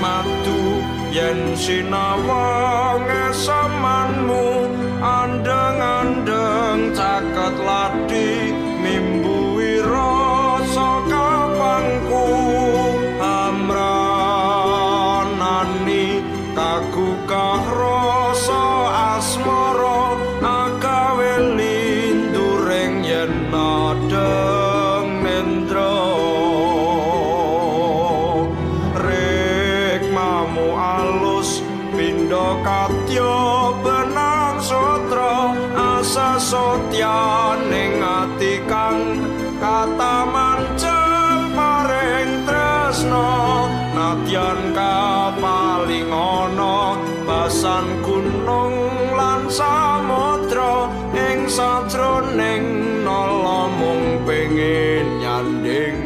madu yen sinawang esemanmu andeng-andeng caket ladi mimbuhi rasa kapangku amranani kagugah rasa asmara agawe linduring yen adeng nendra rikmamu alus pindha katya benang sutra asa satya ning ati kang katamanceng paring tresna nadyan kapaling ana basan gunung lan samudra ing sajroning nala mung pengin nyanding.